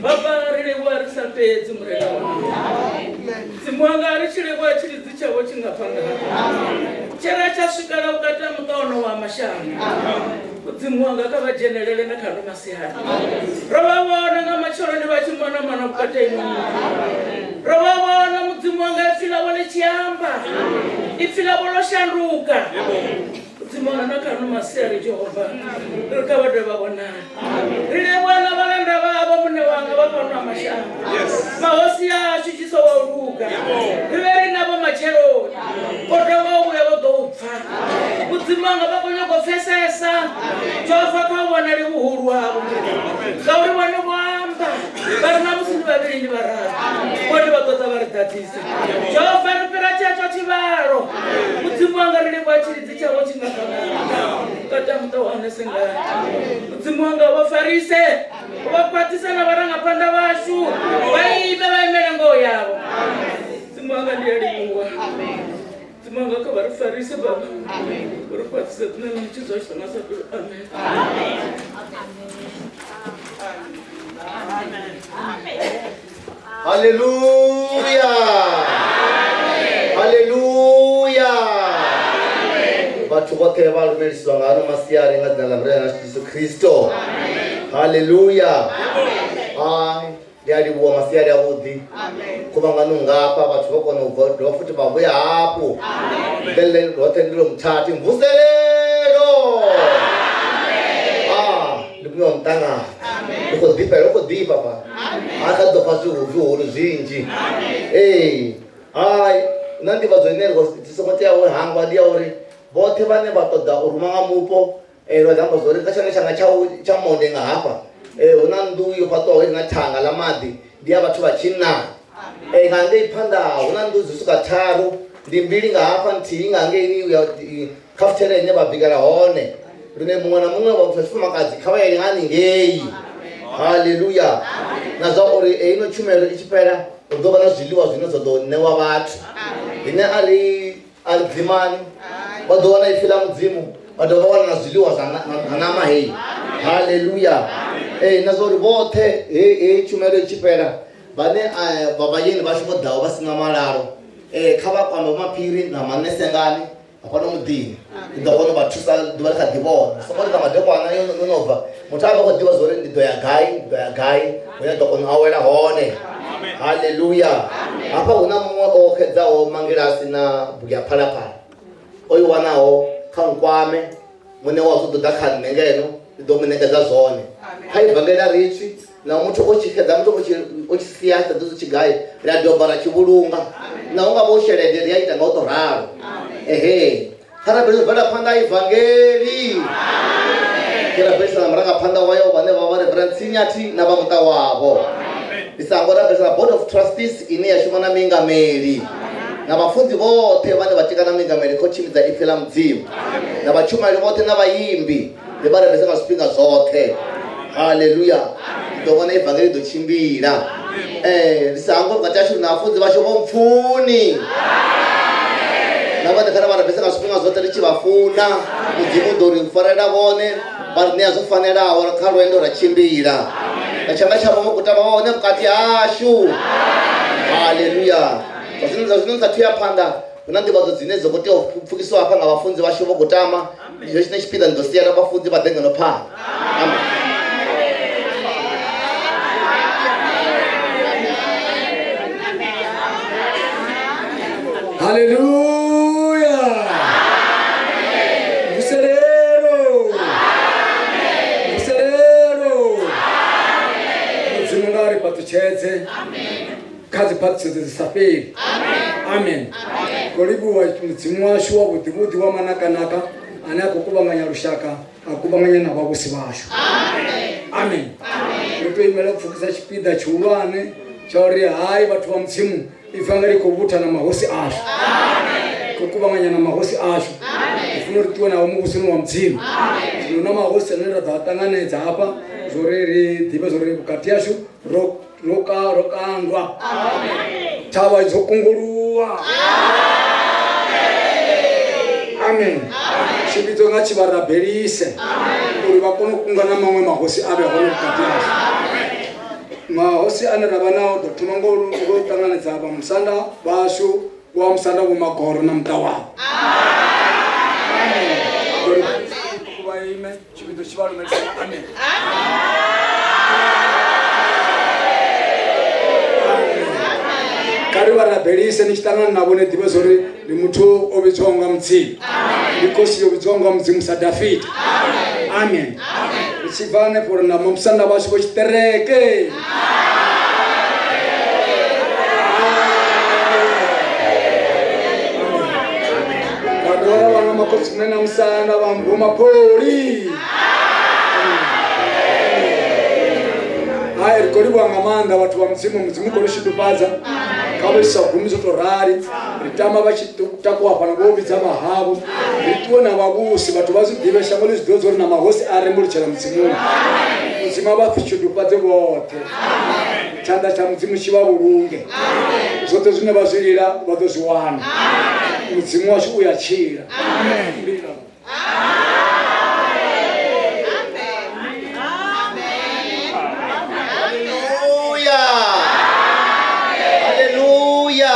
Baba ri livhuwa ri sa fhedzi murena wanga. Mudzimu wanga ri tshi livhuwa tshilidzi tshavho tshi nga phanḓa. Tshera tsha swikela vhukati ha muṱa wono wa mashango. Mudzimu wanga kha vha dzhenelele na kha ano masiari. Ro vha vhona nga matsheloni vha tshi mona mona vhukati ha ino miḓi. Ro vha vhona Mudzimu wanga ipfi ḽavho ḽi tshi amba. Ipfi ḽavho ḽo shanduka. Mudzimu wanga na kha ano masiari Jehova ri kha vha dovha vhonala. Ri livhuwa na vhalanda vhavho muṋe wanga vha fhano ha mashango. Mahosi ashu Jesu wa u luga. Ri vhe ri navho matsheloni. Vho dovha u vhuya vho ḓo u pfa. Mudzimu wanga vha khou nyaga u pfesesa. Jehova kha u vhonale vhuhulu havho. Ngauri vhone vho amba vha ri na musi ndi vhavhili ndi vhararu. Vhone vha ḓo ḓa vha ri ḓadzisa. Jehova ri fhira tshetsho tshivhalo. Mudzimu wanga ri livhuwa tshilidzi tshavho tshi nga kata muṱa wa hanese ngani. Mudzimu wanga vha farise vha khwaṱhise na vharangaphanḓa vhashu vha ime vha imele ngoho yavho. Mudzimu wanga ndi a livhuwa. Mudzimu wanga kha vha ri farise baba. Uri khwaṱhise dzina ḽa mutshidzi washu nga sa fheli. Amen. Haleluya! Haleluya! Vhathu vhoṱhe vha lumelisiwa nga ano masiari nga dzina ḽa Murena washu Jesu Kristo. Haleluya! Hai, ndi a livhuwa masiari avhuḓi. Khuvhangano ngafha vhathu vho kona u bva dovha futhi vha vhuya hafhu. Nḓele roṱhe ndi lo muthathi mvuselelo. Ah, ndi muṅwe wa muṱangano. Ndi khou ḓifhela, u khou ḓifha fha. Ha kha ḓo pfa zwihulu zwinzhi. Ee, hai, na nḓivhadzo ine ri songo tea u hangwa ndi ya uri vhoṱhe vhane vha ṱoḓa u ruma nga mupo lwa ḓi amba zwori kha tshanḓa tshanga tsha tsha monde nga hafha hu na nnḓu yo fhaṱwaho i na thanga ḽa maḓi ndi ya vhathu vha tshinnani. Nga ngei phanḓa hu na nnḓu dzi swika tharu ndi mbili nga hafha nthihi nga ngeini ya khafutheria ine vha bikela hone lune muṅwe na muṅwe wa muthu wa tshifumakadzi kha vha ye haningei. Haleluya. Na zwa uri heino tshumelo i tshi fhela hu ḓo vha na zwiḽiwa zwine zwa ḓo ṋewa vhathu. Ine a ri a ri dzimani vha ḓo wana ipfi ḽa Mudzimu vha dovha vha wana na zwiḽiwa zwa ṋama heyi. Haleluya. Ee na zwa uri vhoṱhe heyi tshumelo i tshi fhela vhane vha vhayeni vhashu vho ḓaho vha si na malalo kha vha kwame vho Maphiri na Maṋesengani hafhano muḓini ndi ḓo kona u vha thusa ḓuvha ḽi kha ḓi vhona songo ri nga madekwana yo no bva muthu a vha khou ḓivha zwori ndi ḓo ya gai ndi ḓo ya gai hune a ḓo kona u awela hone. Haleluya. Hafha hu na muṅwe o xedzaho mangilasi na bugu ya phalaphala o i wanaho kha nkwame muṋe wazwo ḓo ḓa kha nṋe ngeno ndi ḓo mu ṋekedza zwone. Kha ivangeli a ri tswi na muthu o tshi xedza muthu o tshi sia tsha ḓo tshi gai ri a doba ra tshi vhulunga na u nga vho shelede ri a ita nga u to ralo. Ehe kha rabele bvela phanḓa ivangeli ke rabelisa na murangaphanḓa wayo vhane vha vha Reverend Tsinyathi na vha muṱa wavho. Ndi sa ngo rabelisa na Board of Trustees ine ya shuma na miingameli na vhafunzi vhoṱhe vhane vha tika na miingameli kha u tshimbidza ipfi ḽa Mudzimu na vhatshumaeli vhoṱhe na vhaimbi ndi vha rabelisa nga zwifhinga zwoṱhe. Haleluya. Ndi ḓo vhona ivangeli ḓo tshimbila. Ndi sa hangwe vhukati hashu na vhafunzi vhashu vho Mpfuni na vhoṱhe kha ri vha rabelisa nga zwifhinga zwoṱhe ri tshi vha funa. Mudzimu u ḓo ri farela vhone vha ri ṋea zwo fanelaho kha lwendo ra tshimbila na tshanḓa tshavho vho kutama vha hone vhukati hashu. Haleluya. Zwa zwino ndi sathu ya phanḓa hu na nḓivhadzo dzine dza khou tea u pfukisiwa hafha nga vhafunzi vhashu vho kutama. Ndi tshine tshipiḓa ndi ḓo sia na vhafunzi vha ḓe ngeno phanḓa. Amen. Haleluya. Mvuselelo. Mvuselelo. Mudzimu nga ri fhaṱutshedze kha dziphaṱhutshedzo dzi sa fheli. Amen. Khou livhuwa Mudzimu washu wa vhuḓi vhuḓi wa manakanaka ane a khou kuvhanganya lushaka a kuvhanganya na vhavhusi vhashu. Amen. Ri tou imela u pfukisa tshipiḓa tshihulwane tsha uri hai vhathu vha Mudzimu ivangeli khou vhutha na mahosi ashu. Khou kuvhanganya na mahosi ashu. Ri funa uri ṱuwe navho muvhusoni wa Mudzimu. Zwino na mahosi ane ra ḓo a ṱanganedza hafha zwori ri ḓivhe zwori vhukati hashu ro ro ka ro kandwa. Thavha dzo kunguluwa. Amen. Tshivhidzo nga tshi vha rabelise uri vha kone u kunga na maṅwe mahosi a vhe hone vhukati hashu. Mahosi ane ra vha nao ḓo thoma ngo ngo ṱanganedza vha musanda vhashu wa musanda vho Magoro na muṱa wavho. Amen. Vha ime tshivhidzo tshi vha lumelisa. Amen. Kha ri vha rabelise ni tshi ṱangana navho ni ḓivhe zwa uri ndi muthu o vhidzwaho nga Mudzimu, ndi khosi yo vhidzwaho nga Mudzimu sa Dafita. Amen. Ri tshi bva hanefho ri na mamusanda vhashu vho tshiṱereke. Ra dovha ra vha na makhotsi na musanda vha Mvumapoli. Hai, ri khou livhuwa nga maanḓa vhathu vha Mudzimu. Mudzimu u khou ri shudufhadza kha vha sa gumi zwo tou rali. Ri tama vha tshi takuwa fhano vho vhidza vhahavho, ri ṱuwe na vhavhusi, vhathu vha zwi ḓivhe, shango ḽi zwi ḓivhe zwa uri na mahosi a rembulutshela Mudzimuni. Mudzimu a vha shudufhadze vhoṱhe, tshanḓa tsha Mudzimu tshi vha vhulunge, zwoṱhe zwine vha zwi lila vha ḓo zwi wana. Mudzimu washu u ya tshila. Haleluya! Haleluya!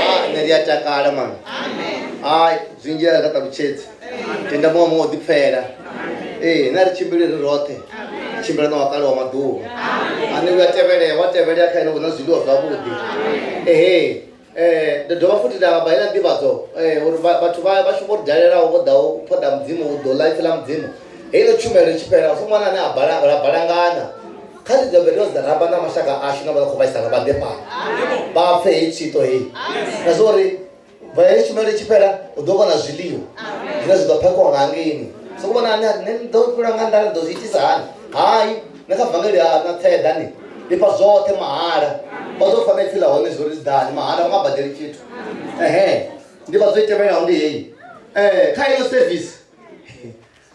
Ah, nṋe ndi a takala mani. Hai, zwinzhi a nga ṱalutshedzi. Tenda muṅwe muṅwe o ḓipfela. Ee, na ri tshimbile ri roṱhe. Tshimbila na wakale wa maḓuvha. Ane u a tevhelea, wa tevhelea kha ene hu na zwiḽiwa zwavhuḓi. Ehe. Eh, ndo dovha futhi nda vha heiḽa nḓivhadzo eh, uri vhathu vha vhashu vho ri dalelaho vho ḓaho u phoḓa mudzimu u ḓo ḽa ipfi ḽa mudzimu heino tshumelo i tshi fhela hu songo wana ane a bala ra balangana kha ri ḓo ro dza ramba na mashaka ashu na vha khou vhaisala vha ḓe fhano vha pfe heyi tswito heyi na zwa uri bva heyi tshumelo i tshi fhela hu ḓo vha na zwiḽiwa zwine zwi ḓo phakhiwa nga hangeini songo vhona ane a ri nṋe ndi ḓo fhira nga nḓala ndi ḓo zwi itisa hani hai na kha vangeli ha na tseḓa ni ndi fha zwoṱhe mahala vha ḓo pfa na ipfi ḽa hone zwo ri ḓani mahala vha nga badeli tshithu ehe ndi vha zwo i tevhelaho ndi heyi kha ino service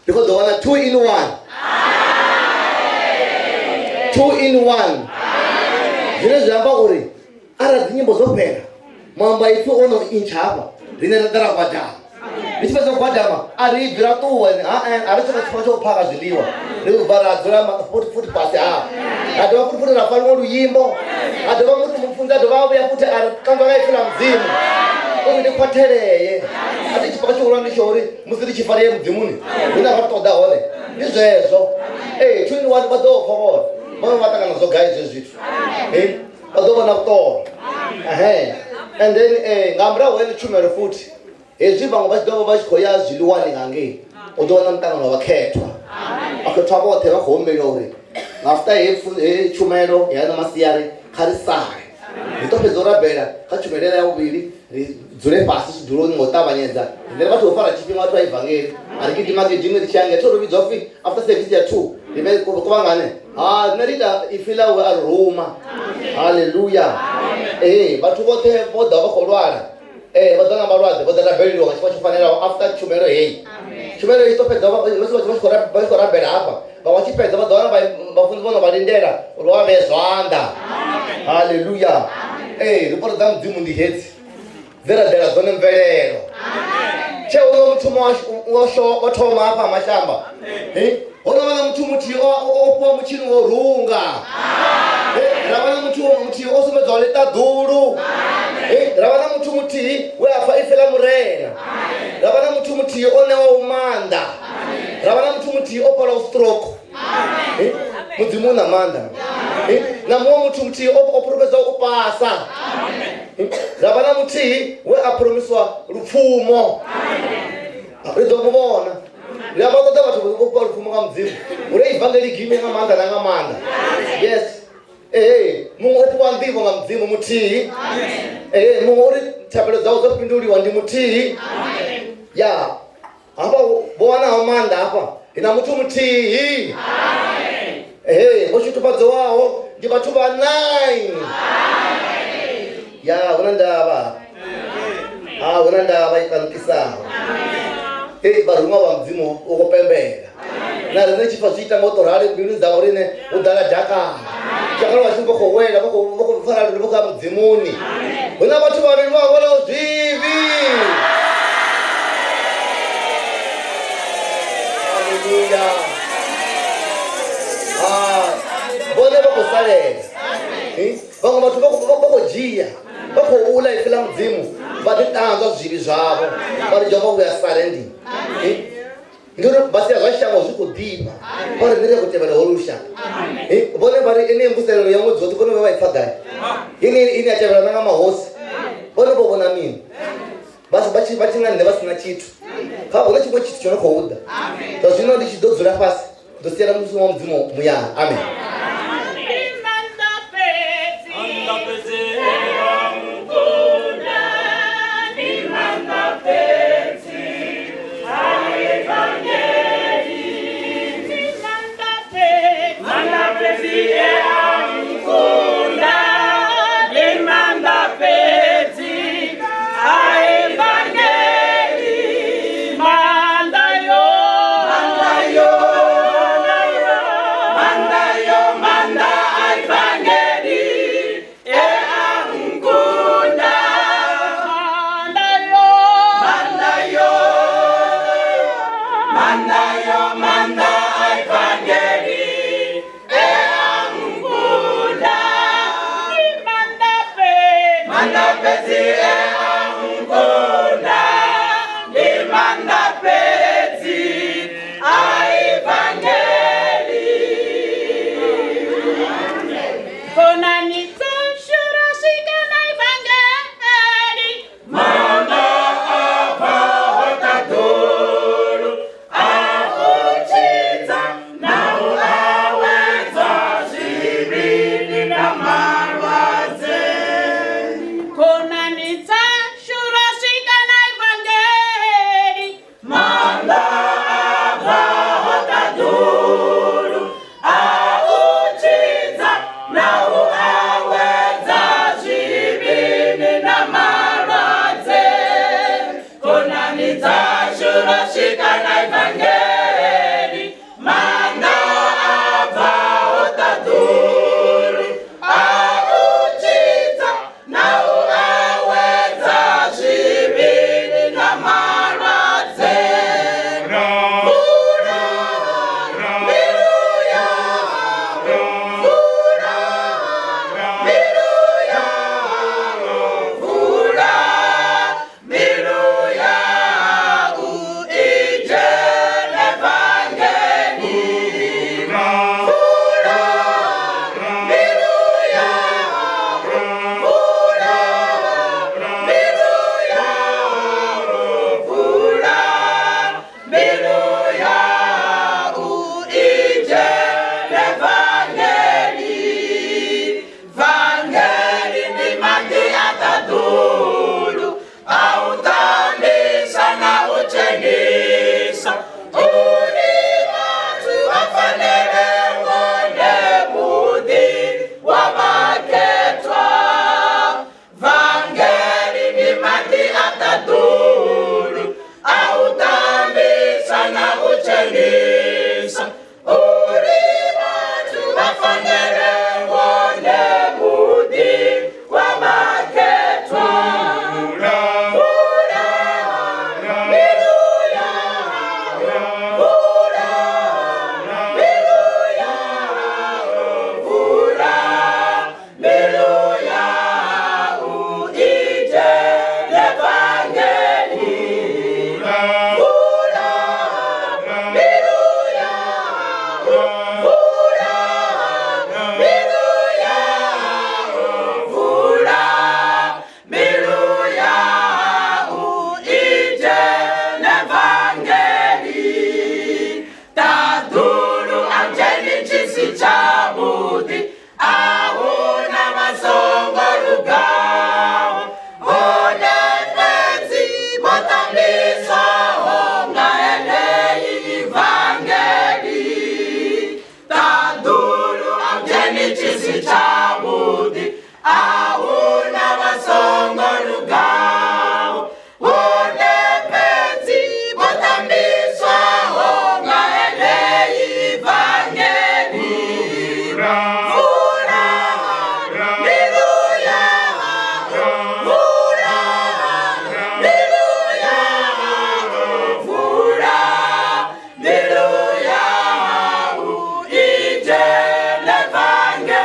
ndi khou ḓo wana 2 in 1 2 in 1 zwine zwi amba uri arali dzinyimbo dzo fhela muamba ipfi o no intsha hafha riṋe ra ḓa ra gwadama ri tshi fhedza u gwadama a ri bvi ra ṱuwa a ri tshena tshifhinga tsha u phaka zwiḽiwa ri bva ra dzula futhi futhi fhasi hafha ra dovha futhi futhi ra pfa luṅwe luimbo a dovha futhi mufunzi a dovha a vhuya futhi a ri kanzwa nga ipfi ḽa mudzimu uri ndi khwaṱheleye a thi tshifhinga tshihulwane ndi tsho uri musi ri tshi fa ri ye mudzimuni hune ra ṱoḓa hone ndi zwezwo ee two in one vha ḓo pfa vhone vha vha ṱangana zwo gai zwezwo zwithu vha ḓo vhona vhuṱolo ehe and then eh, nga murahu heḽi tshumelo futhi hezwi vhaṅwe vha tshi ḓo vha vha tshi khou ya zwiḽiwani nga ngei u ḓo wana muṱangano wa vhakhethwa vhakhethwa vhoṱhe vha khou humbelwa uri nga after he tshumelo ya ano masiari kha ri sale ri ḓo fhedza u rabela kha tshumelo ya vhuvhili ri dzule fhasi zwiduloni nga u ṱavhanyedza riṋe vhathu vho fara tshifhinga vhathu vha ivangeli a ri gidima gidimi ri tshi ya ngei thi ro vhidzwa upfhi after service ya 2 ri vhe kuvhangane ha nṋe ri ita ipfi ḽawe a ri ruma haleluya ee vhathu vhoṱhe vho ḓa vha khou lwala ee vho ḓa nga malwadze vho ḓa rabeleliwa nga tshifhinga tsho fanelaho after tshumelo heyi tshumelo i ḓo fhedza musi vhathu vha tshi khou rabela hafha vha tshi fhedza vha ḓo wana vhafunzi vho no vha lindela uri vha vhee zwanḓa haleluya ee ripoto dza mudzimu ndi hedzi dze ra ḓela dzone mvelelo tshe uno muthu wo thoma hafha mashamba ho no vha na muthu muthihi o fhiwa mutshini wo runga ra vha na muthu muthihi o sumbedzwaho ḽiṱaḓulu ra vha na muthu muthihi we a pfa ipfi ḽa murena ra vha na muthu muthihi o ṋewaho maanḓa ra vha na muthu muthihi o fholaho stroke mudzimu u na maanḓa na muṅwe muthu muthihi o phurofhedzaho u pasa ra vha na muthihi we a phuromisiwa lupfumo ri ḓo mu vhona ri amba ṱoḓa vhathu vho fhiwa lupfumo nga mudzimu uri ivangeli gime nga maanḓa na nga maanḓa yes ee muṅwe o fhiwa nḓivho nga mudzimu muthihi ee muṅwe uri thabelo dzawe dzo fhinduliwa ndi muthihi ya hafha vho wanaho maanḓa hafha ri na muthu muthihi ee vho shutufhadziwaho ndi vhathu vha 9 ya hu na ndavha a hu na ndavha i kanukisaho hei vharuṅwa vha mudzimu u khou pembela na riṋe tshi pfa zwi ita nga u to rali mbiluni dza riṋe hu ḓala dakalo dakalo vha tshi vha khou wela vha khou pfala vha khou ya mudzimuni hu na vhathu vhavhili vha welaho zwivhi haleluya vhone vha khou salela. Vhaṅwe vhathu vha khou dzhia vha khou ula ipfi ḽa mudzimu vha ḓi ṱanzwa zwivhi zwavho vha ri Jehova we are surrendering. Ndi uri vha sia zwa shango zwi khou ḓifha vha ri nṋe ri khou tevhela holu lushaka. Vhone vha ri ene mvuselelo ya ṅwedzi woṱhe vhone vha i pfa gai ine ine ya tevhelana nga mahosi vhone vho vhona mini vha tshi vha tshi nga nṋe vha si na tshithu kha hu na tshiṅwe tshithu tsho no khou ḓa zwa zwino ndi tshi ḓo dzula fhasi ḓo siela mushumo wa mudzimu muyani. Amen. Mbilu yau ije nevangeli.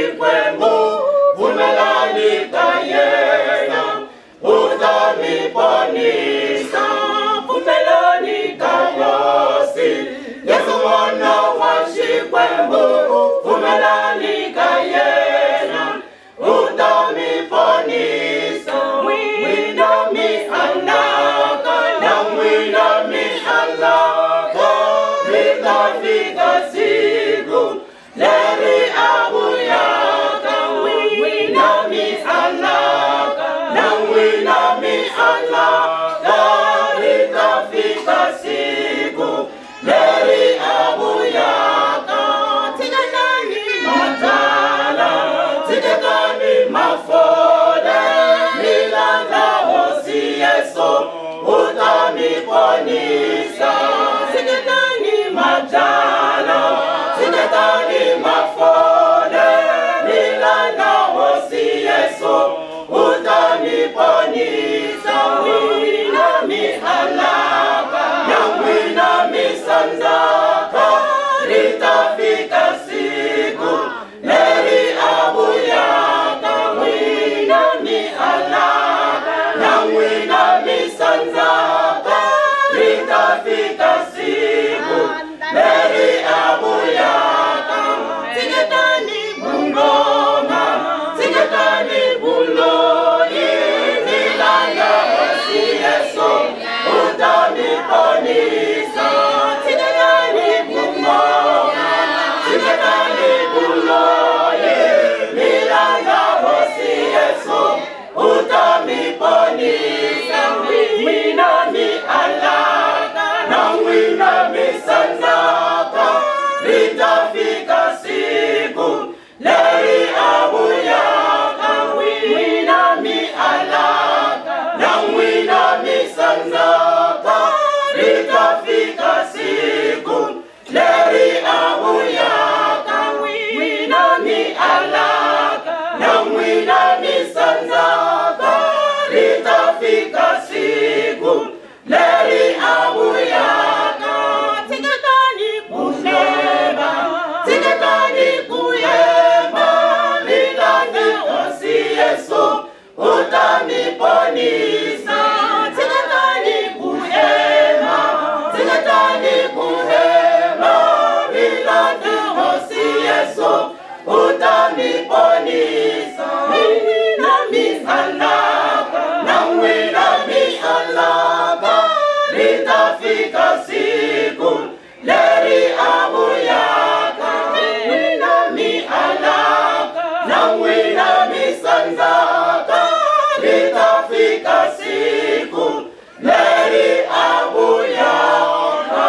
Xikwembu, pfumelani ka yena, u ta mi ponisa. Pfumelani ka Hosi Yesu N'wana wa Xikwembu, pfumelani ka yena, u ta mi ponisa. N'wina mi alaka, na n'wina mi alaka, ri ta fika siku leri a vuyaka. N'wina mi alaka, na n'wina mi alaka, ri ta fika siku leri a vuyaka. Tshiketani mabyala, tshiketani mafole, mi landza Hosi Yesu, u ta mi ponisa. Tshiketani mabyala, tshiketani mafole, mi landza Hosi Yesu, u ta mi ponisa. N'wina mi alaka, na n'wina mi sandzaka, ri ta fika siku leri a vuyaka. N'wina mi alaka, na n'wina mi sandzaka, ri ta fika siku leri a vuyaka. Tshiketani vungoma, tshiketani vuloyi, mi landza Hosi Yesu, u ta mi ponisa. Tshiketani vungoma, tshiketani vuloyi, mi landza Hosi Yesu, u ta mi ponisa. N'wina mi alaka, na n'wina mi sandzaka, ri ta fika siku leri a vuyaka. N'wina mi alaka, na n'wina mi sandzaka, ri ta fika siku leri a vuyaka. N'wina mi alaka, na n'wina mi sandzaka, ri ta fika siku leri a vuyaka. Tshiketani ku hleva, tshiketani ku hemba, mi landza Hosi Yesu, u ta mi ponisa. Tshiketani ku hemba, tshiketani ku hemba, mi landza Hosi Yesu, u ta mi ponisa. N'wina mi alaka, na n'wina mi alaka, ri ta fika siku leri a vuyaka. N'wina mi alaka, na n'wina mi sandzaka, ri ta fika siku leri a vuyaka.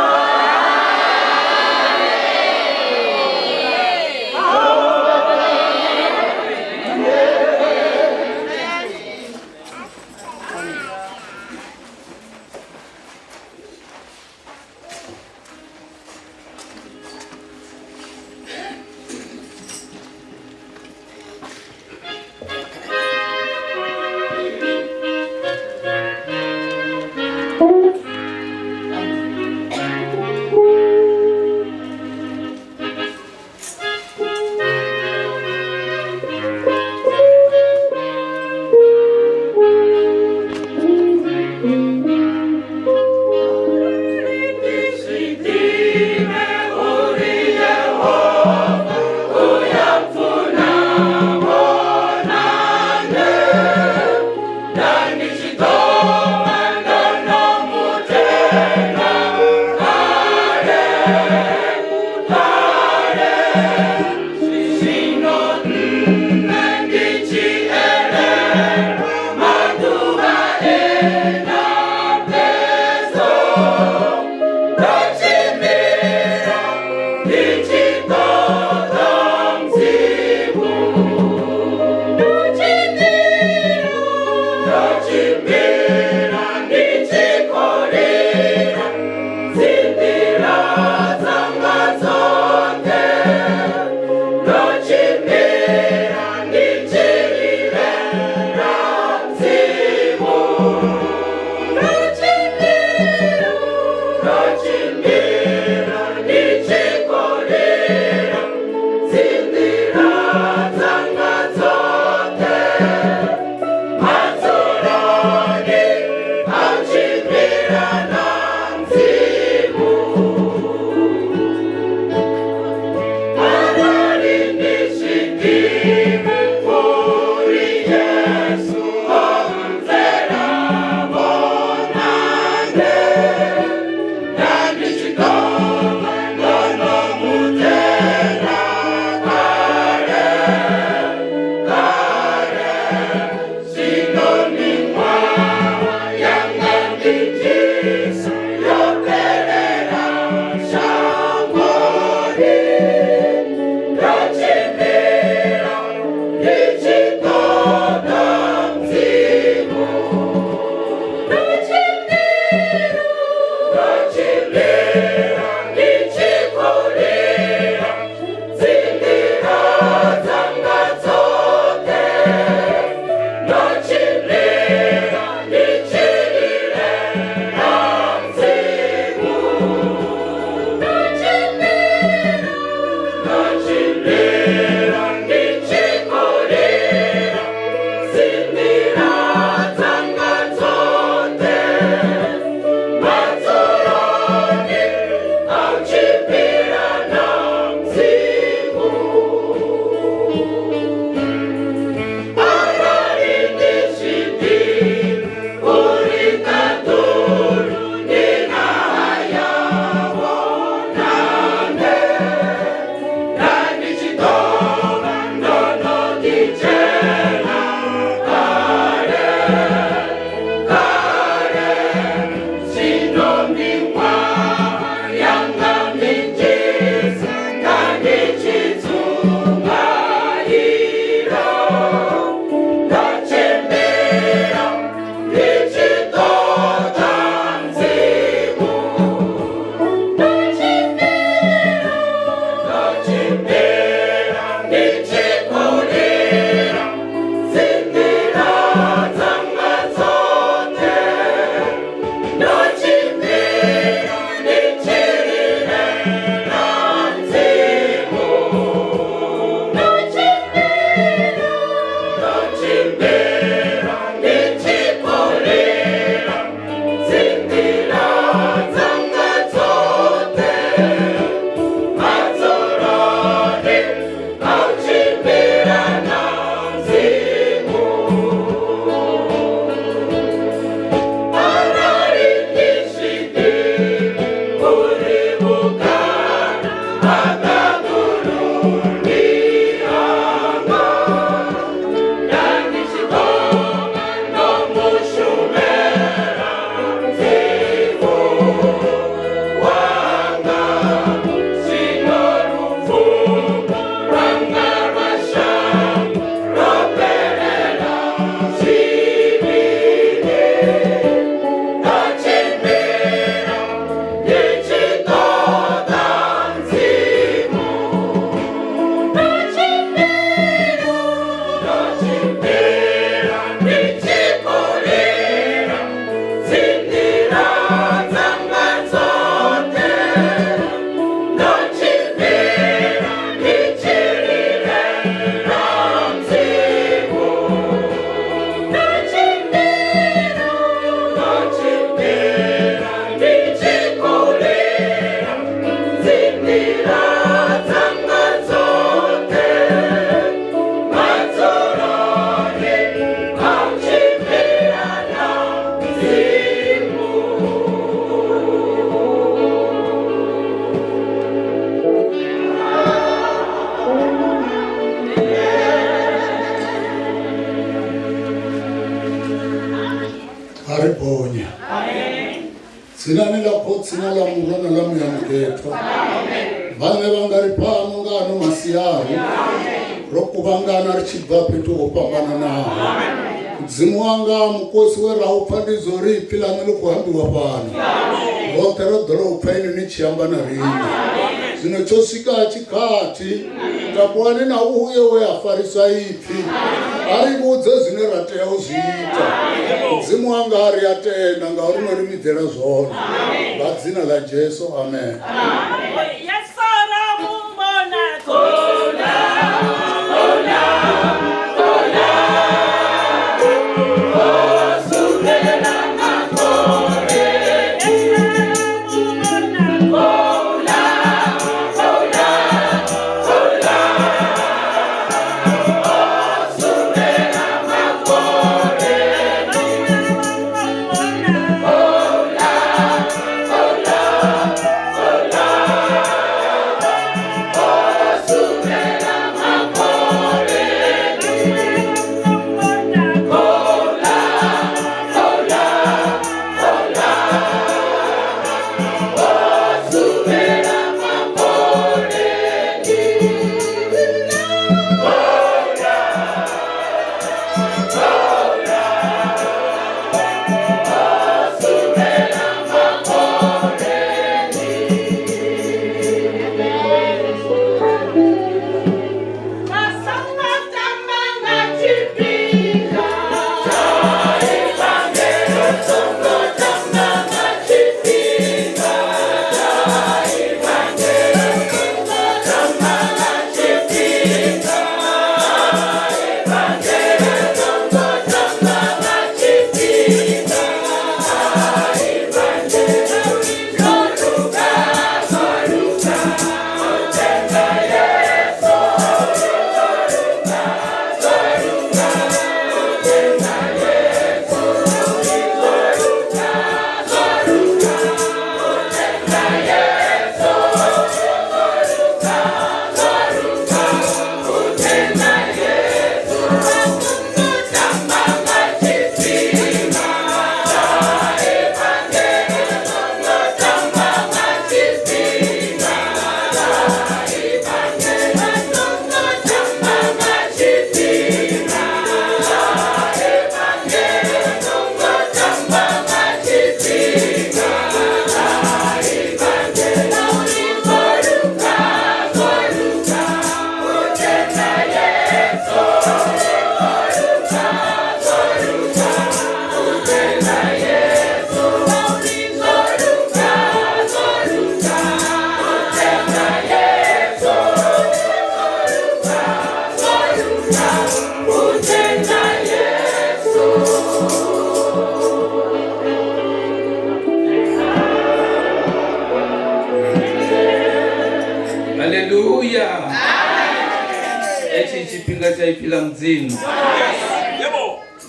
Dzinani ḽa Khotsi na ḽa Murwa na ḽa Muya Mukhethwa. Vhaṋe vha nga ri fhano nga ano masiari ro kuvhangana ri tshi bva fhethu ho fhambananaho. Mudzimu wanga mukosi we ra u pfa ndi zwo ri ipfi ḽaṋu ḽi khou ambiwa fhano. Roṱhe ro ḓola u pfa inwi ni tshi amba na riṋe. Zwino tsho swika tshikhathi takuwani na uye we a farisa ipfi a ri vhudze zwine ra tea u zwi ita. Mudzimu wanga ri a tenda ngauri no ri vhidzela zwone. Nga dzina ḽa Jesu, amen.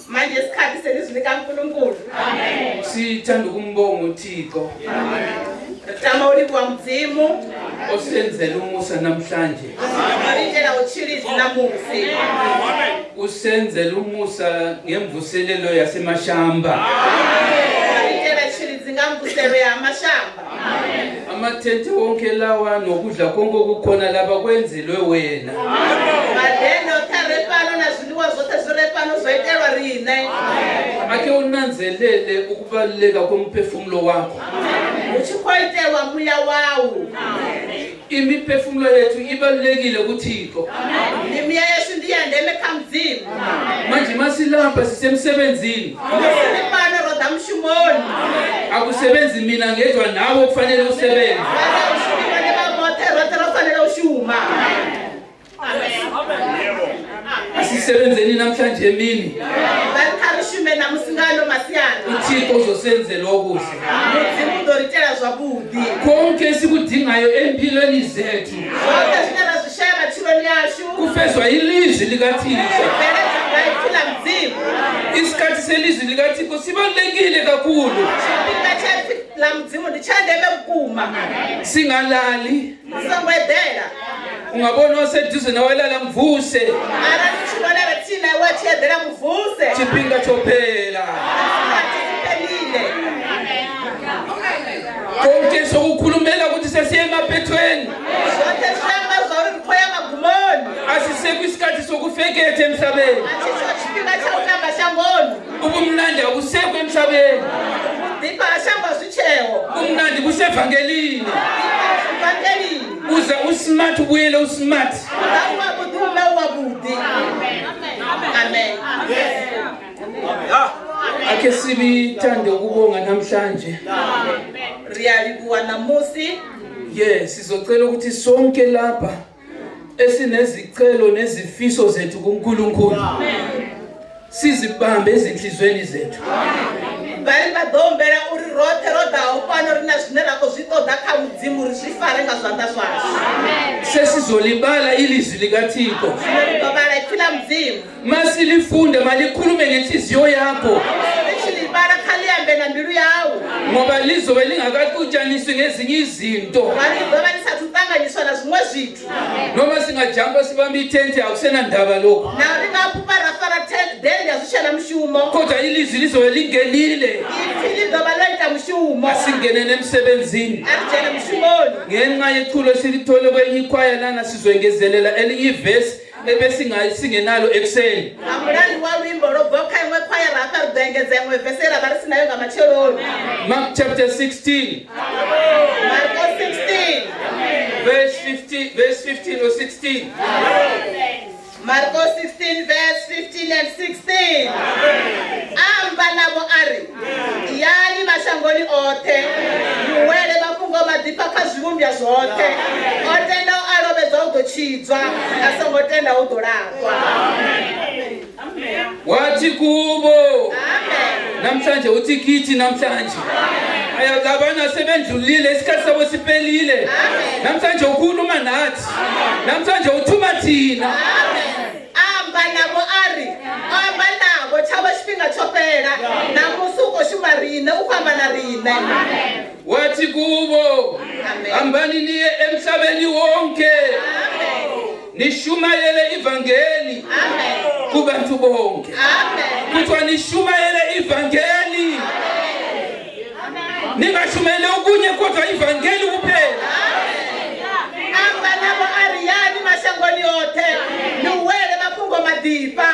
Manje isikhathi selizwi likaNkulunkulu. Sithanda ukumbonga uThixo. Tama u livhuwa Mudzimu osenzela umusa namhlanje. O itela u tshilidzi ṋamusi. Usenzela umusa ngemvuselelo yasemashamba. O itela tshilidzi nga mvuselo ya mashamba. Amathente wonke lawa nokudla konke okukhona lapha kwenzelwe wena. Madennde oṱhe a re fhano na zwiḽiwa zwoṱhe zwi re fhano zwo itelwa riṋe. Ake unanzelele ukubaluleka komphefumulo wakho. Hu tshi khou itelwa muya wau. Imiphefumulo yethu ibalulekile kuThixo. Mimuya yashu ndi ya ndeme kha Mudzimu. Manje masilapha sisemsebenzini. Musi ri fhano ro ḓa mushumoni. Akusebenzi mina ngedwa, nawe kufanele usebenze. Vhana u shumi vhone vha vhoṱhe, roṱhe ro fanela u shuma. Asisebenzeni namhlanje emini. Vha ri kha ri shume ṋamusi nga ano masiari. uThixo uzosenzela okuhle. Mudzimu u ḓo ri itela zwavhuḓi. Konke esikudingayo empilweni zethu Zwoṱhe zwine ra zwi shaya matshiloni ashu kufezwa ilizwi likaThixo. bveledzwa nga ipfi ḽa Mudzimu. Isikhathi selizwi likaThixo sibalulekile kakhulu. Tshifhinga tsha ipfi ḽa Mudzimu ndi tsha ndeme vhukuma. Singalali. Ni songo eḓela. Ungabona oseduze nawe elala, mvuse. Arali u tshi vhona re tsini na iwe a tshi eḓela, muvuse. Tshifhinga tsho phela. Tshikhathi tshi fhelile. Konke sokukhulumela ukuthi sesiye emaphethweni. Zwoṱhe zwi amba zwa uri ri khou ya magumoni. Asisekho isikhathi sokufeketha emhlabeni. A tshi tsho tshifhinga tsha u tamba shangoni. Ubumnandi akusekho emhlabeni. Vhuḓifha ha shango a zwi tsheo. Ubumnandi kusevangelini. Vangelini. Uze usmart, ubuyele usmart. U ḓa u wavhuḓi, u hume u wavhuḓi. Amen. Ake sibithande ukubonga namhlanje. Ri a livhuwa ṋamusi. Ye, sizocela ukuthi sonke lapha esinezicelo nezifiso zethu kuNkulunkulu sizibambe ezinhlizweni zethu. Vha ri vha ḓo humbela uri roṱhe ro ḓaho fhano ri na zwine ra khou zwi ṱoḓa kha Mudzimu ri zwi fare nga zwanḓa zwashu. Sesizolibala ilizwi likaThixo. Zwino ri ḓo vhala ipfi ḽa Mudzimu. Masilifunde, malikhulume ngenhliziyo yakho. Ri tshi ḽi vhala kha ḽi ambe na mbilu yau. Ngoba lizobe lingakaxutshaniswi ngezinye izinto. Ngauri ḽi ḓo vha ḽi sathu ṱanganyiswa na zwiṅwe zwithu. Noma singajampa sibambe ithente, akusenandaba lokho. Naho ri nga fhufha ra fara dennde a zwi tshena mushumo. Kodwa ilizwi lizobe lingenile. Ipfi ḽi ḓo vha ḽo ita mushumo. Asingeneni emsebenzini. A ri dzhene mushumoni. Ngenxa yeculo esilithole kwenye ikhwaya lana, sizoyengezelela elinye ivesi ebesingenalo ekuseni. Nga mulandu wa luimbo lwo bvaho kha iṅwe khwayara hafha, ri ḓo engedza iṅwe vese ye ra vha ri si nayo nga matsheloni. Mark chapter 16. Marko 16. Verse 15, verse 15 or 16. Marko 16 verse 15 and 16. Amba navho a ri, iyani mashangoni oṱhe, ni huwelele mafhungo maḓifha kha zwivhumbwa zwoṱhe. O tendaho a lovhedzwa u ḓo tshidzwa, a songo tenda u ḓo laṱwa. Wathi kubo. Amen. Namhlanje uthi kithi namhlanje. Ayo, labana sebendlulile, isikhathi sabo siphelile. Namhlanje ukhuluma nathi. Namhlanje uthuma thina. Amen. Amba navho a ri, o amba navho tshavho tshifhinga tsho fhela, ṋamusi u khou shuma riṋe, u khou amba na riṋe. Wathi kubo, Amen. hambani niye emhlabeni wonke. Amen. Nishumayele ivangeli Amen. kubantu bonke. Amen. Kuthiwa nishumayele ivangeli. Ningashumayeli okunye kodwa ivangeli kuphela. Amba navho a ri, yani mashangoni oṱhe ni huwelele mafhungo maḓifha.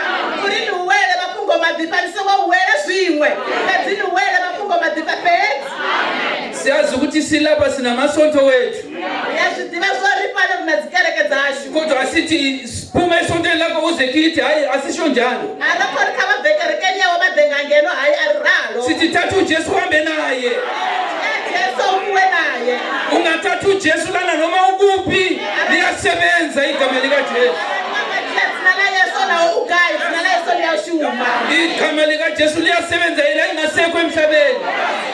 Uri ni huwelele mafhungo maḓifha, ni songo huwela zwiṅwe, fhedzi ni huwelele mafhungo maḓifha fhedzi. Siyazi ukuthi silapha sinamasonto wethu. Ri a zwi ḓivha zwa uri fhano ri na dzikereke dzashu. Kodwa asithi phuma esontweni lakho uze kithi, hayi, asisho njalo. A ri khou ri kha vha bve kerekeni yawe vha ḓe nga ngeno, hayi, a ri ralo. Sithi thatha uJesu uhambe naye. Dzhia Jesu u ṱuwe naye. Ungathatha uJesu lana noma ukuphi, liyasebenza igama likaJesu. Arali wa nga dzhia dzina ḽa Yesu naho u gai, dzina ḽa Yesu ḽi a shuma. Igama likaJesu liyasebenza yena engasekho emhlabeni.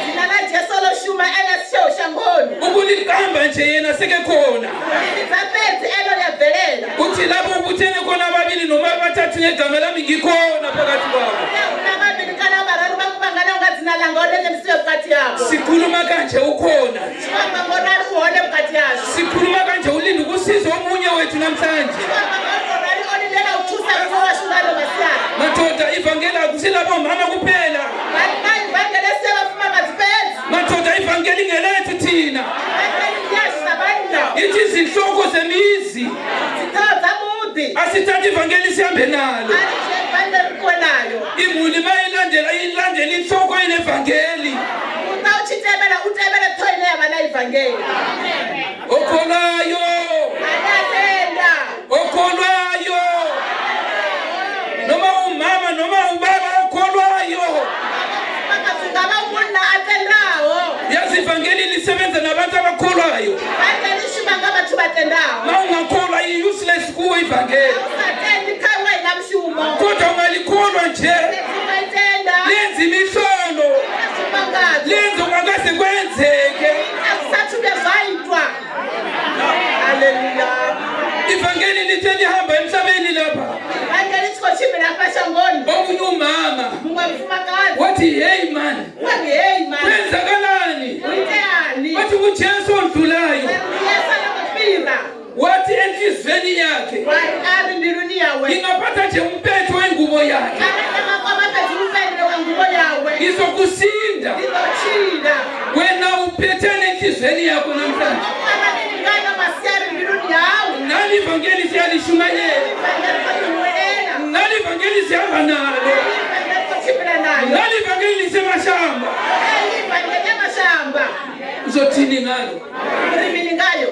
Dzina ḽa Jesu ḽo shuma ene a si tsheho shangoni. Ukuliqamba nje yena sekekhona. U ḽi vhidza fhedzi ene ḽi a bvelela. Uthi lapho ubuthene khona ababili noma abathathu ngegama lami, ngikhona phakathi kwabo. Hune hu na vhavhili kana vhararu vha kuvhanganaho nga dzina dzina ḽanga hone nṋe ndi si vhe vhukati havho. Sikhuluma kanje ukhona. Tshi khou amba ngorali u hone vhukati hashu. Sikhuluma kanje ulinde ukusiza omunye wethu namhlanje. Tshi khou amba ngorali o lindela u thusa muṅwe washu nga ano masiari. Madoda, ivangeli akusilabo mama kuphela. Vhanna, ivangeli a si ya vhafumakadzi fhedzi. Madoda, ivangeli ngelethu thina. Ivangeli ndi yashu sa vhanna. Ithi izinhloko zemizi. Dziṱhoho dza muḓi. Asithathe ivangeli sihambe nalo. A ri dzhie ivangeli ri ṱuwe nayo. Imuli mayilandela ilandela inhloko enevangeli. Muṱa u tshi tevhela u tevhele ṱhoho ine ya vha na ivangeli. Okholwayo. Ane a tenda. Okholwayo. Noma umama noma ubaba okholwayo. Mufumakadzi nga vha munna a tendaho. Yazi ivangeli lisebenza nabantu abakholwayo. Ivangeli li shuma nga vhathu vha tendaho. Ma ungakholwa i-useless kuwe ivangeli. U sa tendi kha iwe a i na mushumo. Kodwa ungalikholwa nje. Fhedzi u nga i tenda. Lenza imihlolo. Ita zwimangadzo. Lenza okungakaze kwenzeke. Ita zwi sathu vhuya zwa itwa. Haleluya. Ivangeli lithe lihamba emhlabeni lapha. Ivangeli tshi khou tshimbila hafha shangoni. Omunye umama Muṅwe mufumakadzi wathi hey man, wa ri hei mani, kwenzakalani? hu iteani? Wathi uJesu ondlulayo. Wa ri ndi Yesu a no khou fhira. Wathi enhliziyweni yakhe, Wa ri a ri mbiluni yawe, ngingaphatha nje umpetho wengubo yakhe, arali nda nga kwama fhedzi lupendelo wa nguvo yawe, ngizokusinda. ndi ḓo tshila. Wena uphetheni enhliziyweni yakho namhlanje? O fara mini nga ano masiari mbiluni yau? Nali ivangeli siyalishumayela, Ivangeli khou ḽi huwelela. nali ivangeli sihamba nalo, Ivangeli khou tshimbila nayo. nali ivangeli lisemashamba. Heyi ivangeli ya mashamba. Uzothini ngalo? Uri mini ngayo?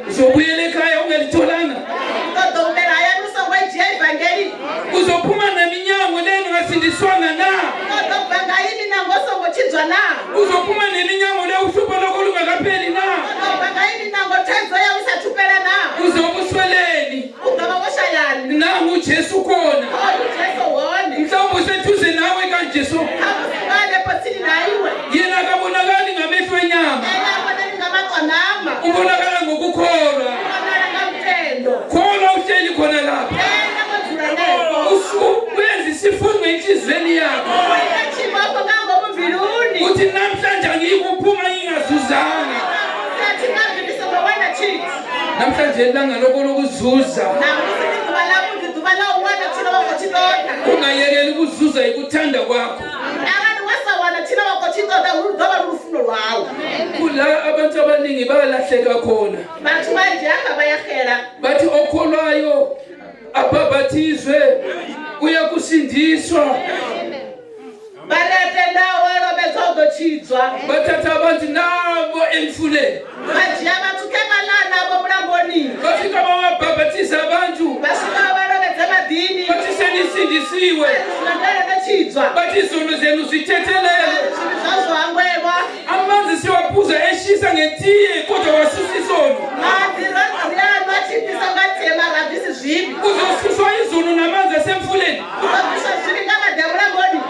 Uzobuyela ekhaya ungalitholanga? U ṱoḓa u humela hayani u songo i dzhia ivangeli? Uzophuma neminyango leni ungasindiswanga na? U ṱoḓa u bva nga iyi minango u songo tshidzwa na? Uzophuma neminyango le uhlupho lwakho lungakapheli na? U ṱoḓa u bva nga iyi minango thaidzo yau i sathu fhela na? Uzobe usweleni? U ḓo vha wo shayani? Nangu uJesu khona. Hoyu Jesu hone. Mhlawumbe useduze nawe kanjesu. Khamusi nga hanefho tsini na iwe. Yena akabonakali ngamehlo enyama. Ene ha vhonali nga maṱo a ṋama. Ubonakala ngokukholwa. U vhonala nga lutendo. Kholwa uhleli khona lapha. Tenda wo dzula hanefho. Wenza isifungo enhliziyweni yakho. U ita tshibofho nga ngomu mbiluni. Uthi namhlanje angiyikuphuma ngingazuzanga. Ṋamusi a thi nga bvi ndi songo wana tshithu. Namhlanje ilanga lokho lokuzuza. Ṋamusi ndi ḓuvha ḽavhuḓi, ḓuvha ḽa u wana tshine wa khou tshi ṱoḓa. Ungayekeli ukuzuza ikuthanda kwakho. Arali wa sa wana tshine wa khou tshi ṱoḓa, hu ḓo vha lu lufuno lwau. Kula abantu abaningi bayalahleka khona. Vhathu vhanzhi hafha vha ya xela. Bathi okholwayo abhabhathizwe uyakusindiswa. Vha ri a tendaho a lovhedzwa u ḓo tshidzwa. Bathatha abantu nabo emfuleni. Vha dzhia vhathu khe vha ḽa navho mulamboni. Bafika bababhabhathiza abantu. Vha swika vha vha lovhedza maḓini. Bathi senisindisiwe. Vha ri zwino ndele no tshidzwa. Bathi izono zenu zithethelelwe. Vha ri zwivhi zwau zwo hangwelwa. Amanzi siwaphuza eshisa ngetiye kodwa wasusa isono. Maḓi ro ri a nwa tshi fhisa nga tie mara a bvisi zwivhi. Uzosuswa izono namanzi asemfuleni. U ḓo bviswa zwivhi nga maḓi a mulamboni.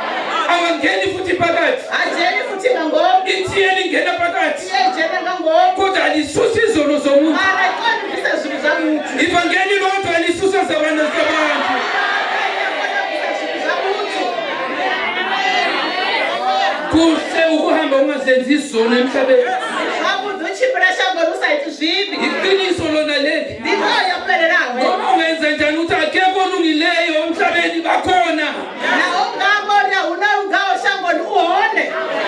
Awangeni futhi phakathi. Ha dzheni futhi nga ngomu. Itiye lingena phakathi. Tie i dzhena nga ngomu. Kodwa alisusi izono zomuntu. Mara i koni u bvisa zwivhi zwa muthu. Ivangeli lodwa alisusa zabantu zabantu. Kuhle ukuhamba ungazenzi izono emhlabeni. Zwavhuḓi u tshimbila shangoni u sa iti zwivhi. Iqiniso lona leli. Ndi ngoho yo fhelelaho. Noma ungenza njani ukuthi akekho olungileyo emhlabeni bakhona. Naho u nga amba uri a hu na o lugaho shangoni u hone.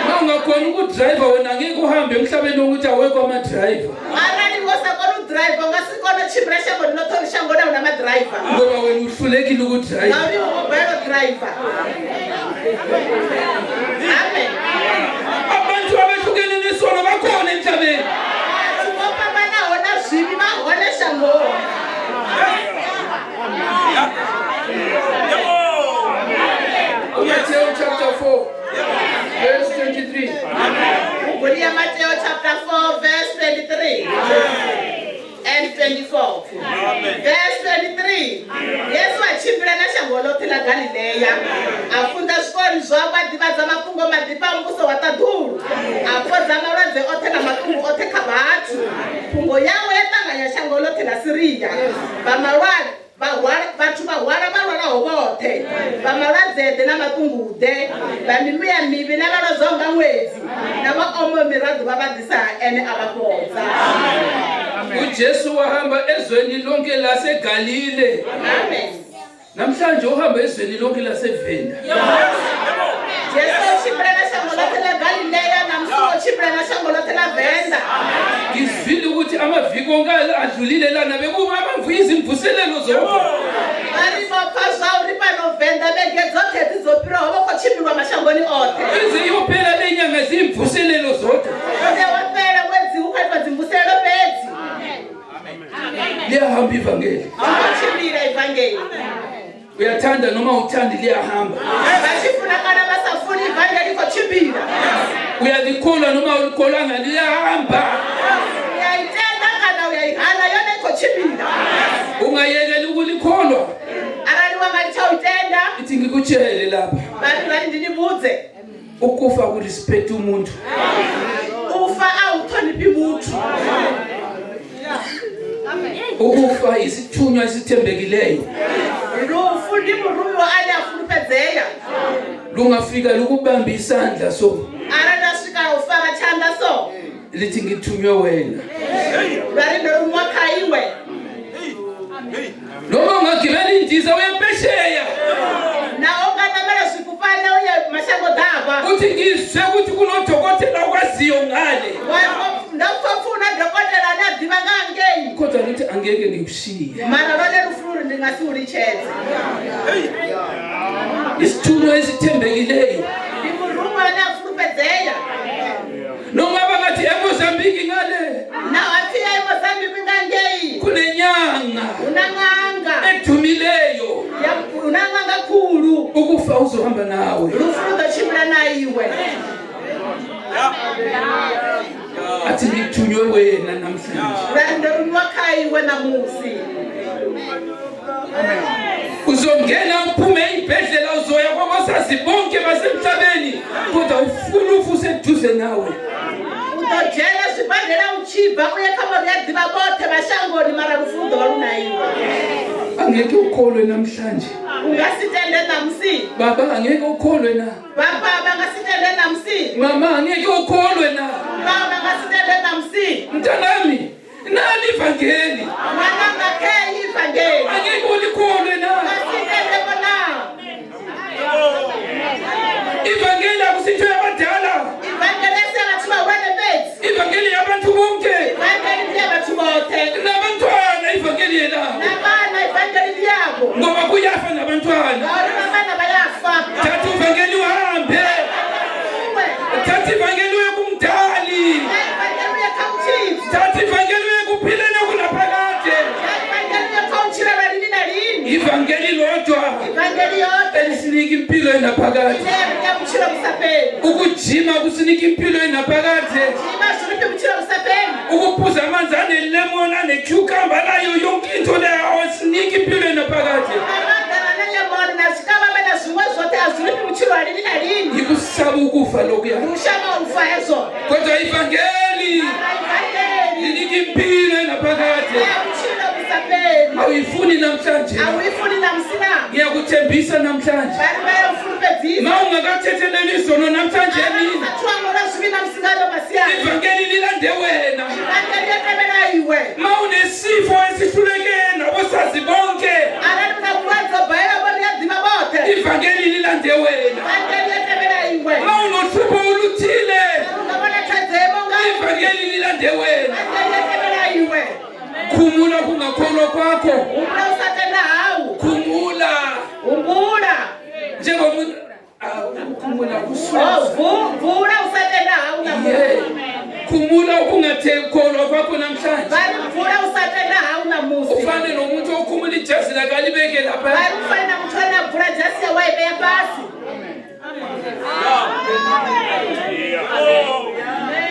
Ma ungakhona ukudrayiva wena angeke uhambe emhlabeni wokuthi awekho amadrayiva. Arali wo sa koni u ḓiraiva u nga si kone u tshimbila shangoni ḽoṱhe uri shangoni a hu na maḓiraiva. Ngoba wena uhlulekile ukudrayiva. Ngauri iwe wo balelwa u ḓiraiva. Amen. Abantu abahlukene nesono bakhona emhlabeni. Vhathu vho fhambanaho na zwivhi vha hone shangoni. UMathewu chapter 4 verse 23. Buguni ya Mateo chapter 4 verse 23 and 24. Verse 23. Yesu a tshimbila na shango ḽoṱhe ḽa Galilea, a funza zwikoloni zwavho, a ḓivhadza mafhungo maḓifha a muvhuso wa ṱaḓulu, a fhodza malwadze oṱhe na maṱungu oṱhe kha vhathu. Phungo yawe ya ṱanganya shango ḽoṱhe ḽa Siria. Vha malwadze vha hwala, vhathu vha hwala vha lwalaho vhoṱhe, vha malwadze vhuleḓe na maṱunguḓe, vha mimuya mivhi na vha lozwaho nga ṅwedzi, na vha omaho miraḓo vha vha ḓisa ha ene a vha fhodza. UJesu wahamba ezweni lonke laseGalile. Amen. Namhlanje uhamba ezweni lonke laseVenda. Jesu o tshimbila na shango ḽoṱhe ḽa Galilea na musi o tshimbila na shango ḽoṱhe ḽa Venḓa. Ngizwile ukuthi amaviki onke adlulile lana bekuba izimvuselelo zodwa. Vha ri vho pfa zwa uri fhano Venḓa vhege dzoṱhe dzi dzo fhiraho vho khou tshimbilwa mashangoni oṱhe. Ize iyophela le nyanga ziyimvuselelo zodwa. Ude wa fhela ṅwedzi hu khou itwa dzimvuselelo fhedzi. Liyahamba ivangeli. Hu khou tshimbila ivangeli. Uyathanda noma uthandi liyahamba. Vha tshi funa kana vha sa funi ivangeli i khou tshimbila. Uyalikholwa noma ulikholwanga liyahamba. Uya i tenda kana uya i hana yone i khou tshimbila. Ungayekeli ukulikholwa. Arali wa nga litsha u i tenda Ithi ngikutshele lapha. vha ri vha ri ndi ni vhudze Ukufa kurespect umuntu. U fa a hu ṱhonifhi muthu. Ukufa isithunywa esithembekileyo. Lufu ndi murumiwa ane a fulufhedzea. Lungafika lukubambe isandla so. Arali lwa swika u fara tshanḓa so. Lithi ngithunywe wena. Lwa ri ndo rumiwa kha iwe. Noma ungagibela indiza uye phesheya. Naho unga ṋamela zwifhufhane uye mashango ḓavha. Uthi ngizwe ukuthi kunodokotela okwaziyo ngale. Ndo pfa pfi hu na dokotela ane a ḓivha nga hangei. Kodwa lithi angeke ngikushiye. Mara lwone lufu lu ri ndi nga si u litshedze. Isithunywa esithembekileyo. Ndi muruṅwa ane a fulufhedzea. Noma bangathi eMozambique ngale. Naho ha pfi ya Mozambique nga ngei. Kunenyanga. Hu na ṅanga. Edumileyo. Ya hu na ṅanga khulu. Ukufa uzohamba nawe. Lufu lu ḓo tshimbila na iwe. Athi ngithunywe wena namhlanje. Lwa ri ndo rumiwa kha iwe ṋamusi. Uzongena uphume ey'bhedlela uzoya kwabasazi bonke basemhlabeni kodwa ufuna ufa useduze nawe. U ḓo dzhena zwibadela u tshi bva u ye kha vho ri a ḓivha vhoṱhe vha shangoni mara lufu lu ḓo vha lu na iwe. Angeke ukholwe namhlanje. U nga si tende ṋamusi. Baba angeke ukholwe na. Baba vha nga si tende ṋamusi. Mama angeke ukholwe na. Mama vha nga si tende ṋamusi. Mntanami nali ivangeli. Ṅwananga kheyi ivangeli. Angeke ulikholwe na. Nga si tende vho na. Ivangeli akusitho yabadala. Ivangeli a si ya vhathu vhahulwane fhedzi. Ivangeli yabantu bonke. Ivangeli ndi ya vhathu vhoṱhe. Nabantwana ivangeli yelabo. Na vhana ivangeli ndi yavho. Ngoba kuyafa nabantwana. Ngauri na vhana vha ya fa. Thatha ivangeli uhambe. Uwe. Thatha ivangeli uye kumdali. Ivangeli uye kha mutshidzi. Thatha ivangeli uye kuphileni okunaphakade. Ivangeli uye kha u tshila lwa lini na lini. Ivangeli lodwa. Ivangeli yoṱhe. Elisinika impilo enaphakade. Ine ya ri ṋea vhutshilo vhu sa fheli. Ukujima kusinika impilo enaphakade. Dzhima zwi ri fhe vhutshilo vhu sa fheli. Ukuphuza amanzi anelemon anecucumber nayo yonke into leyo awasinika impilo enaphakade. Na maḓala na lemon na zwikavhavhe na zwiṅwe zwoṱhe a zwi ri fhi vhutshilo ha lini na lini. Yikusaba ukufa lokuya. Ndi u shavha u fa hezwo. Kodwa ivangeli Mara ivangeli linika impilo enaphakade. ṋea vhutshilo vhu sa fheli. Awuyifuni namhlanje. A u i funi ṋamusi na? Ngiyakuthembisa namhlanje. Vha ri vha ya u fulufhedzisa. Ma ungakathetheleli izono namhlanje Arali emini. u sa thu hangwelwa zwivhi ṋamusi nga ano masiari. Ivangeli lilande wena. Ivangeli yo tevhela iwe. Ma unesifo esihluleke nabosazi bonke. Arali u na vhulwadze ho balelwa vho ri a ḓivha vhoṱhe. Ivangeli lilande wena. Ivangeli yo tevhela iwe. Ma unohlupho oluthile. Arali u nga vhona thaidzo yo imaho nga Ivangeli lilande wena. Ivangeli yo tevhela iwe. Khumula kungakholwa kwakho. Humbula u sa tenda hau. Khumula. Humbula. Njengomuntu ukhumula Oh, vula u sa tenda hau ṋamusi. Yeah. Khumula ukungathekholwa kwakho namhlanje. Vha ri vula u sa tenda hau ṋamusi. Ufane nomuntu okhumula ijazi lakhe alibeke lapha. Vha ri u fane na muthu ane a bvula dzhasi yawe a i vhea fhasi.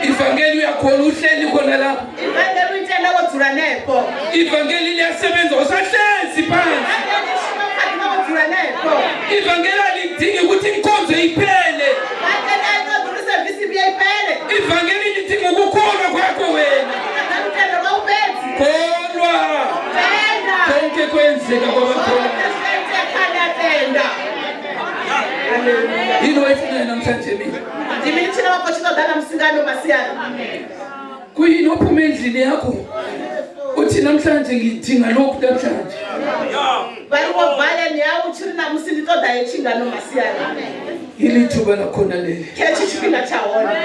Ivangeli uyakholwa uhleli khona lapho. Ivangeli u itenda wo dzula hanefho. Ivangeli liyasebenza usahlezi phansi. Ivangeli i shuma u kha ḓi vha wo dzula hanefho. Ivangeli alidingi ukuthi inkonzo iphele. Ivangeli a i ṱoḓi uri sevisi i vhuye i fhele. Ivangeli lidinga ukukholwa kwakho wena. I ṱoḓa lutendo lwau fhedzi. Kholwa. Tenda. Konke kwenzeka kwabakholwa. Zwoṱhe zwi a itea kha ane a tenda. Yini oyifunayo namhlanje emini? Ndi mini tshine wa khou tshi ṱoḓa ṋamusi nga ano masiari? Kuyini ophuma endlini yakho uthi namhlanje ngidinga lokhu namhlanje? Vha ri wo bva hayani yau u tshi ri ṋamusi ndi ṱoḓa hetshi nga ano masiari. Ilithuba lakhona leli. Khetshi tshifhinga tsha hone.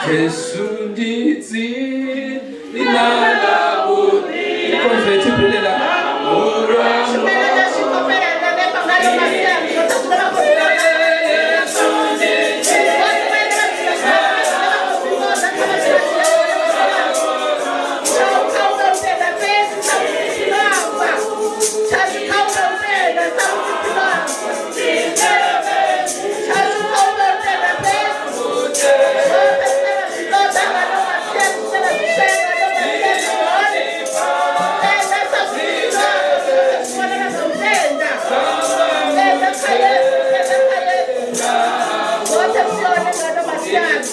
Jesu ndi dzina ḽavhuḓi. Inkonzo yethu iphelela. Tshumelo yashu i khou fhela hanefha nga ano masiari. Zwoṱhe zwine vha khou zwi ṱoḓa.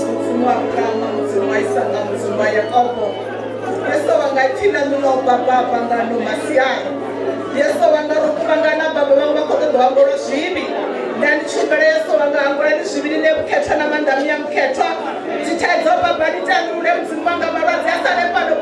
Mudzimu wa Abrahamu, Mudzimu wa Isaka, Mudzimu wa Yakobo. Yesu wanga ipfi ḽa ṋu ḽo bva baba ngano masiari. Yesu wanga ro kuvhangana baba vhaṅwe vha khou ṱoḓa u hangwelwa zwivhi. Nda ndi tshi humbela Yesu wanga hangwelani zwivhi ni ṋee vhukhethwa na maanḓa a Muya Mukhethwa. Dzithaidzo baba ni tandulule Mudzimu wanga malwadze a sale fhano